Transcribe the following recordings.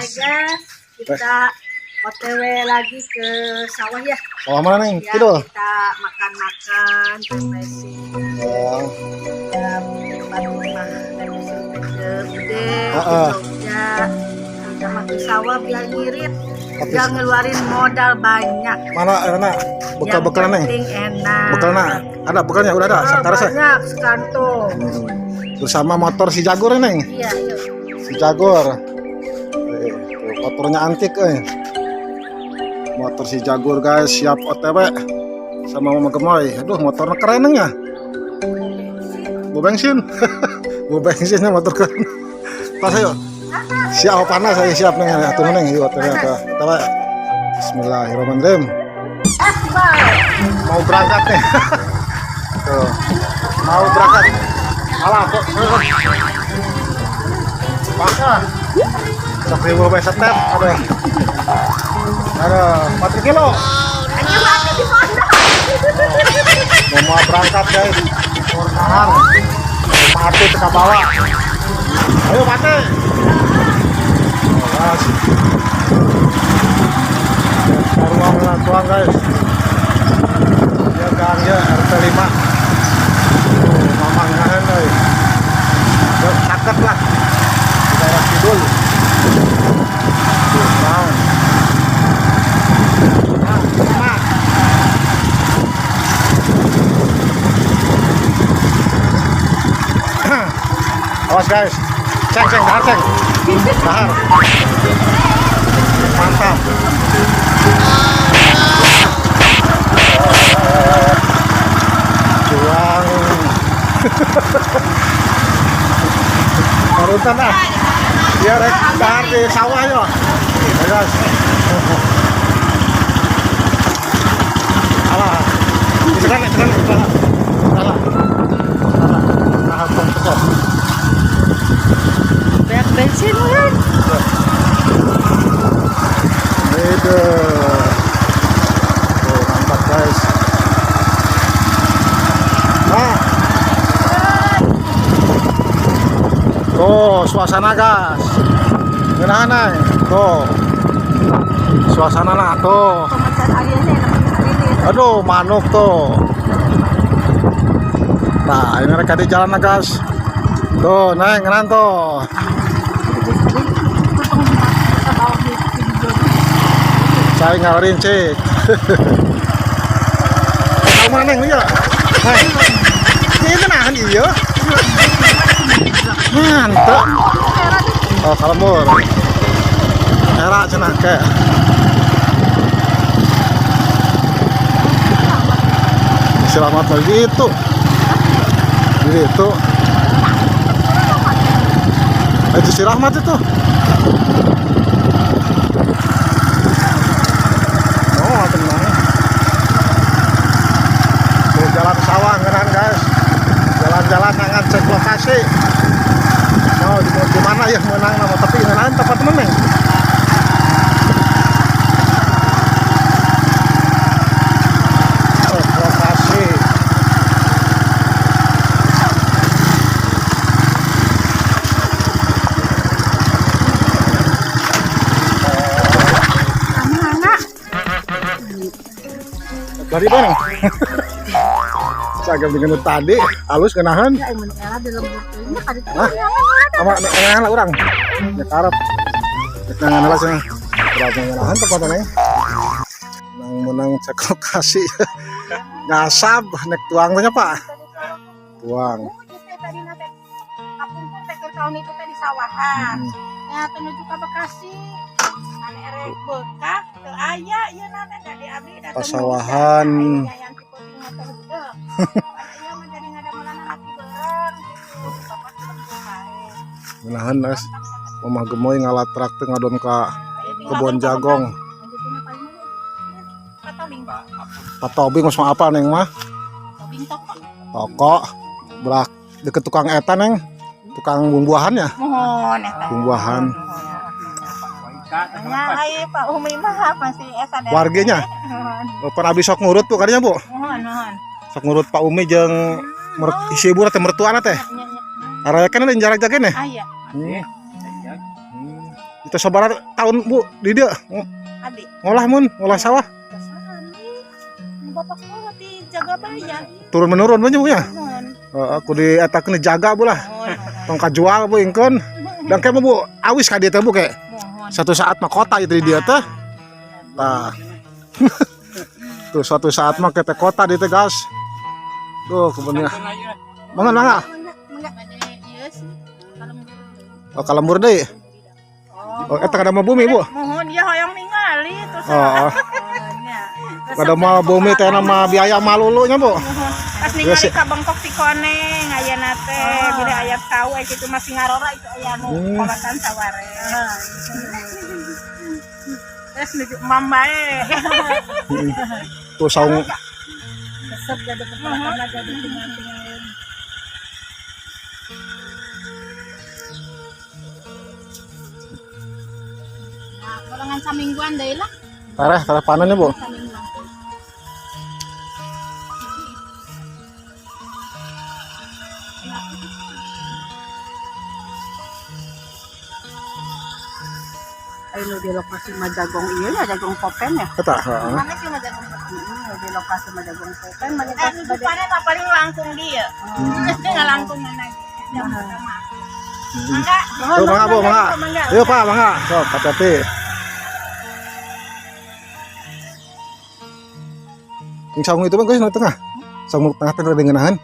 Hai guys, kita OTW lagi ke sawah ya. Sawah mana, Neng? Ya, Kidul. kita makan-makan, refreshing. Oh. Ya, baru mah dari sampai ke Ude, ke Jogja. Kita ke sawah biar ngirit. Tapi Nggak ngeluarin modal banyak. Mana mana bekal-bekalnya, Yang Neng? penting enak. Bekalnya ada, bekalnya udah ada. Oh, Sekarang saya banyak sekantung. Bersama motor si Jagur, Neng. Iya, yuk. Si Jagur. Eh, tuh, motornya antik eh. Motor si Jagur, guys, siap OTW sama Mama Gemoy. Aduh, motornya keren, Neng, ya. Bu bensin. Bu bensinnya motor keren. Pas ayo. Siap, oh, panas saya siap, Neng. Atuh, Neng, yuk OTW ke OTW. Bismillahirrahmanirrahim. Mau berangkat nih. Tuh. Mau berangkat. Alah, kok. Maka. Sok ribu bae setep. Aduh. Aduh, 4 kilo. Ayo mati di pondok. Mau berangkat, guys. Purnahan. Mati teka bawa. Ayo mati. Awas. Ruang tuang, guys. Ya gang ya RT 5. Tuh, mamang ngahan guys. Ya, caket lah. Di daerah kidul. Tuh, naon. Nah, Mak. Awas, guys. Ceng, ceng, dahar, ceng. Dahar. Mantap. Cuang. Barusan ah. Ya rek dahar di sawah yo. Ayo, guys. Alah. Sekarang, sekarang, sekarang. Alah. Alah. Alah, tong Banyak bensin kan. Itu. Oh, mantap, guys. Nah. Tuh, suasana, guys. Ngeunah, Neng. Tuh. Suasana nah tuh. Pemacan airnya namanya. Aduh, manuk tuh. Nah, ini mereka di jalan, guys. Tuh, Neng, ngeunah tuh. Saya ngalarin cik. Tahu mana, Neng? Iya. Neng. Ini nahan iya. Mantap. Oh, kalembur. Era cenah ke. Selamat lagi itu. Jadi itu. Itu si Rahmat itu. Oh, tenang. Tuh, jalan sawah ngeran, guys. Jalan-jalan ngangan cek lokasi. Mau di mana ya menang nama tapi ngeunaan tempat meneng. Oh, lokasi. Mana? Dari mana? Cagam dengan tadi halus kenahan. Ya, emang era di lembur teh nya kadi Hah? Sama ngeunaan lah urang. Ya karep. Ngeunaan lah cenah. Berapa ngeunaan tempat neng? Menang menang cek lokasi. Ngasab nek tuang teh nya, Pak. Tuang. Tadi nate kapungkur teh keur tahun itu teh di sawahan. Ya menuju ka Bekasi. Ane erek bekak teu aya ieu na teh da di abdi da teu Pasawahan. Aya yang tipe motor budak. Ane ieu mah jadi ngadamelan laki beureum gitu. Bapak di lembur bae. Ngeunaan, guys. Mama Gemoy ngalat traktor ngadon ka kebun jagung. Patobing. Pak Tobing mah apa, Neng, mah? Tobing toko. Toko belah deket tukang eta, Neng. Tukang bumbuahan ya? Mohon eta. Bumbuahan. Nya ai Pak Umi mah masih esa daerah. Warganya? Mohon. Oh, pernah abis sok ngurut tuh kadinya, Bu. Mohon, mohon. Sok ngurut Pak Umi jeung si ibu teh mertuana teh. Nya, nya. Araya kan ada jarak jaga nih. Ah iya. Hmm. Itu sabaraha tahun, Bu, di dieu Abi. Ngolah mun, ngolah sawah? Bapak sekolah di Jagabaya. Turun menurun bu ya. Mohon. Heeh, kudu dietakeun, dijaga, Bu, lah. Mohon. Tong kajual, Bu, ingkeun. Dan kayak Bu awis ka dieu teh, Bu, kayak Mohon. Satu saat mah kota itu di dieu teh. Tah. Tuh, suatu saat mah kita kota di teh, guys. Tuh kebunnya. Mangga, mangga. Mangga. Iya sih. Kalau Oh, kalembur deui. Oh, eta kada mau bumi, Bu. Mohon ya, hoyong ningali terus. Oh. Kada mau bumi teh nama biaya malulu nya, Bu. Pas ningali ka Bangkok ti koneng aya teh bila aya tahu aya kitu masih ngarora itu aya nu kawasan saware. Terus nuju mam bae. Tuh saung. Resep jadi kepala jadi tinggal. Nah, kurangan samingguan deui lah. Tareh, tareh panen ya, Bu. Samingguan. Ayo di lokasi Majagong, iya ya, jagong popen ya. Eta, heeh. Mana sih Majagong? Di lokasi Majagong popen mana. Eh, nuju panen mah paling langkung dia. Nggak langkung mana. Jam pertama. Mangga. Tuh, mangga, Bu, mangga. Mangga. Yuk, Pak, mangga. Sok, hati-hati. Yang saung itu bang, guys, nu tengah. Saung nu tengah teh rada ngeunaheun.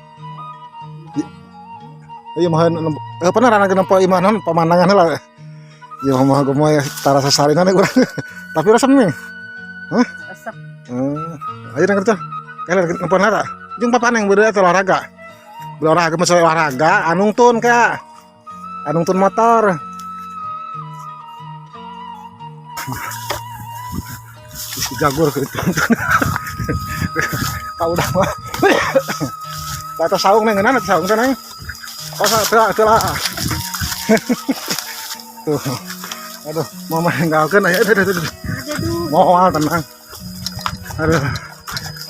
Iya, mah eh pernah rana nempo imah non pemandangan heula. Ya mah gemoy tara sasarinan urang. Tapi resep nih. Hah? Resep. Ayo nang kerja. Kalian nempo nara. Jeung papaneng beureut eta olahraga. Olahraga masalah olahraga anungtun ka. Anungtun motor. Si jagur ke itu. Tahu dah mah. Batas saung neng ngeunah saung teh, neng. Oh, teu teu lah. Tuh. Aduh, mama nggalkeun aya, aduh, aduh, aduh. Moal, tenang. Aduh.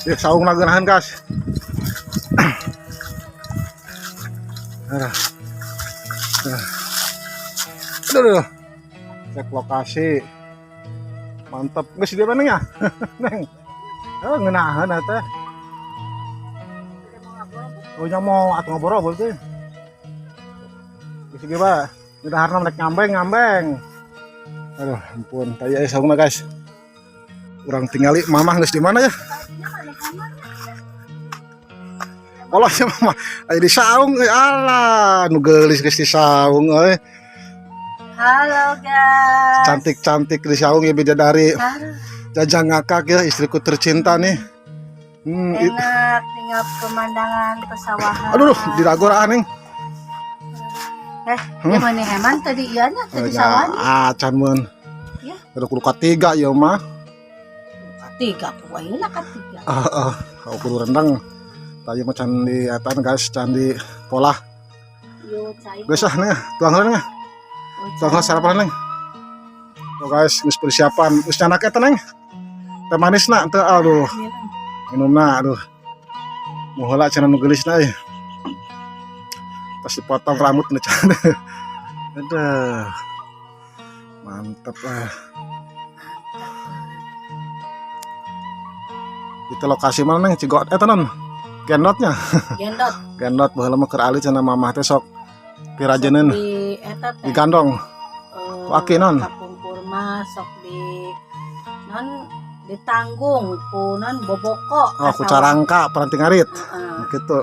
Ya saung ngeunaheun, guys. Aduh. Aduh. Aduh, aduh. Cek lokasi. Mantap. Geus di mana ya? Neng. Oh, ngeunaheun teh. Oh, nya mau atuh ngobrol teh. Geus ge ba. Udah rek ngambeng ngambeng. Aduh, ampun. Tadi aya saungna, guys. Urang tingali mamah geus di mana ya? Allah ya, mama, aya di saung euy, alah, nu geulis geus di saung euy. Halo, guys. Cantik-cantik di saung ya, bidadari. Aduh, Jajang ngakak ya istriku tercinta nih. Enak tinggal pemandangan pesawahan. Aduh, duh, diragor ah, Neng. Eh, gimana heman tadi iya nya tadi sawahnya. Ah, can mun. Ya. Udah kudu katiga ya mah. Tiga ayeuna katiga. Ah, ah, aku kudu rendang. Tadi mah can di etan, guys, can di polah. Yo cai. Geus ah, Neng, tuang heula, Neng. Tuang heula sarapan, Neng. Oh guys, geus persiapan. Geus nyanak eta, Neng. Teh manis na teu, aduh. Minumna, aduh. Mau heula cenah nu geulisna euy. Pas dipotong rambut nu cenah. Aduh. Mantep ah. Itu lokasi mana, Neng? Cigot eta non? Gendotnya. Gendot. Gendot baheula mah keur alit cenah mamah teh sok pirajeneun Di eta teh. Digandong. Eh, Ku aki non. Kapungkur mah sok di non ditanggung ku non boboko. Oh, ku carangka peranti ngarit. Heeh. Gitu.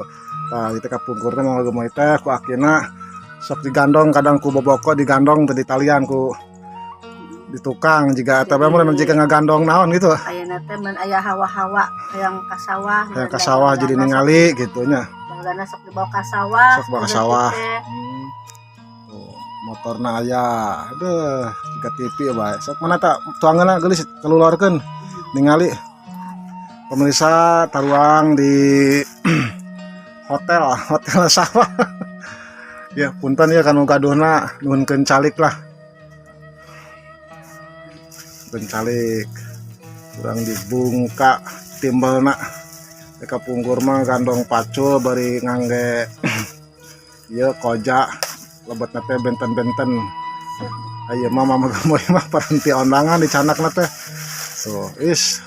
Nah, itu kapungkurna mau gemoy teh ku akina sok digandong, kadang ku boboko digandong teh di talian ku di tukang jika eta bae mun jika ngagandong naon gitu. Ayeuna teh mun aya hawa-hawa hayang ka sawah. Hayang ka sawah jadi ningali gitu nya. Baheulana sok dibawa ka sawah. Sok bawa ka sawah. Tuh, motorna aya. Aduh, jika TV ya bae. Sok mana tak tuanganna geulis kelulorkeun ningali. Pemirsa, taruang di hotel, hotel sawah. Ya, punten ya kanu gaduhna, nuhunkeun calik lah. Nuhunkeun calik. Urang dibungka timbelna. Ka pungkur mah gandong pacul bari ngangge ieu koja lebetna teh benten-benten. Ayo mama mah gemoy mah paranti ondangan dicanakna teh. Tuh, is.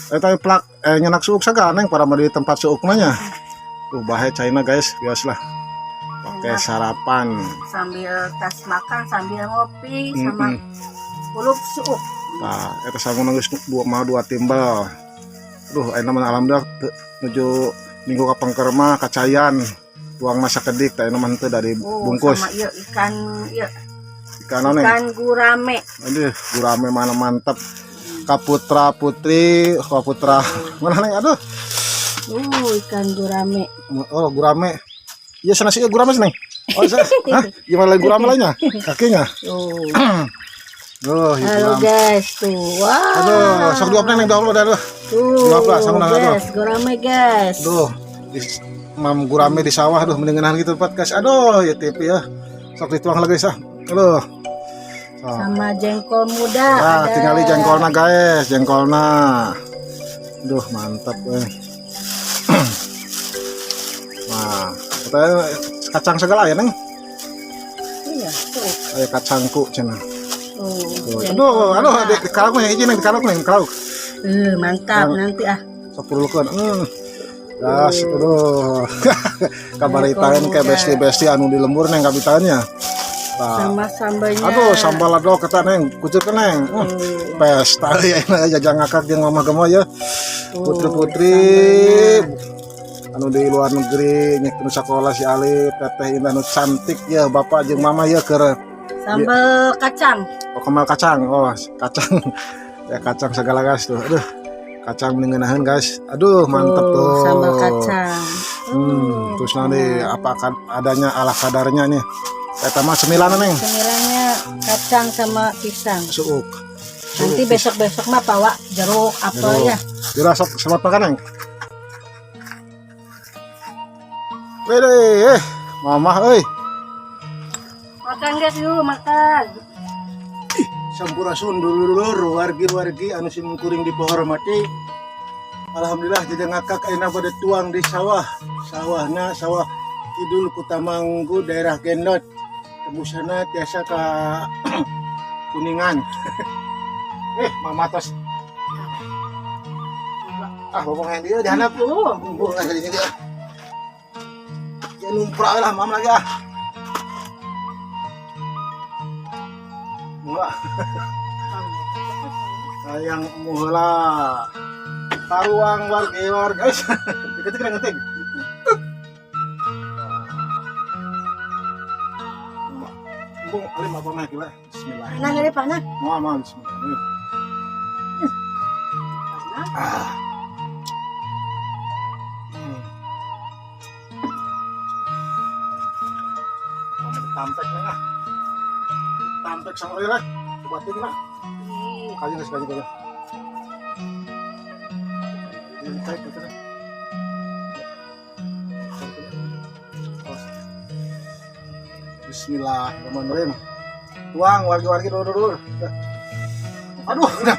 Eta plak nyenak suuk sagala neng para di tempat suuk mah nya. Tuh bahe caina guys, biasalah. Pakai sarapan. Sambil tas makan, sambil ngopi sama kulup suuk. Nah, eta sangu geus dua mah dua timbel. Duh, ayeuna mah alhamdulillah nuju minggu kapengker mah kacayan. Tuang mah sakedik teh ayeuna mah henteu dari Oh, bungkus. sama ieu ikan ieu Ikan naon, Neng? ikan gurame. Aduh, gurame mana mantap. Kaputra putri, kaputra mana neng? Aduh, Ikan gurame. Oh gurame. Iya sana sih gurame sih neng. Oh, saya, hah? Gimana lagi gurame lainnya? Kakinya? Tuh. Oh, iya, Halo gurame. guys, tuh. Wah. Aduh, sok dua neng, dua aduh. Tuh, Dua belas, sama nang, aduh. guys, gurame guys. Aduh, di, mam gurame di sawah, aduh mendingan gitu Pak guys. Aduh, ya TV ya. Sok dituang lagi sah. Aduh. Sok. Sama jengkol muda Nah, ada. tinggali jengkolna guys, jengkolna. Duh, mantap eh. Nah, katanya kacang segala ya, Neng? Iya, tuh. Ayo kacangku cenah. Tuh, Tuh. jengkol Aduh, aduh, muda. di kaluk nih, hiji neng, di kaluk neng, kaluk. Mantap nanti ah. Sok perlukeun. Gas, aduh. Kabaritaan ke besti-besti anu di lembur neng kabitaannya. Nah. Sama sambalnya. Aduh, sambal lado kata neng, kucur ke neng. Tuh, Pesta ya ini jajang ngakak jeung mama gemoy ya. tuh, Putri-putri sambalnya. Anu di luar negeri nyek nu sakola si Ali teteh Indah nu cantik ya bapak jeung mama ya keur Sambal kacang. Oh, kemal kacang, oh kacang ya kacang segala guys tuh, aduh kacang mending guys, aduh mantep tuh, Sambal kacang. Terus nanti apa akan adanya ala kadarnya nih, eta mah cemilan neng. Cemilannya kacang sama pisang. Suuk. Nanti besok-besok mah bawa jeruk apel Jeruk. Ya. Jura sok selamat makan neng. Wede, mamah euy. Makan guys yuk, makan. Sampurasun dulur-dulur wargi-wargi anu sim kuring dipahormati. Alhamdulillah jadi ngakak ayeuna bade tuang di sawah. Sawahna sawah kidul Kutamanggu daerah Gendot. Tembusana tiasa ka Kuningan. Mama tos. Ah, bobong yang dia dihandap. Bobong di dia. Ya numprak lah mama lagi ah. Wah. Sayang muhla. Taruang warga warga. Diketik ngetik. Bung, alim apa mah gila. Bismillah. Nah, ini panas. Mau mau bismillah. Ah. Mau ditampek nih ah. Ditampek sama lah. Cobatin lah. Kayu guys, kayu kayu. Ini tarik gitu deh. Bismillahirrahmanirrahim. Tuang wargi-wargi dulu dulu. Aduh, udah.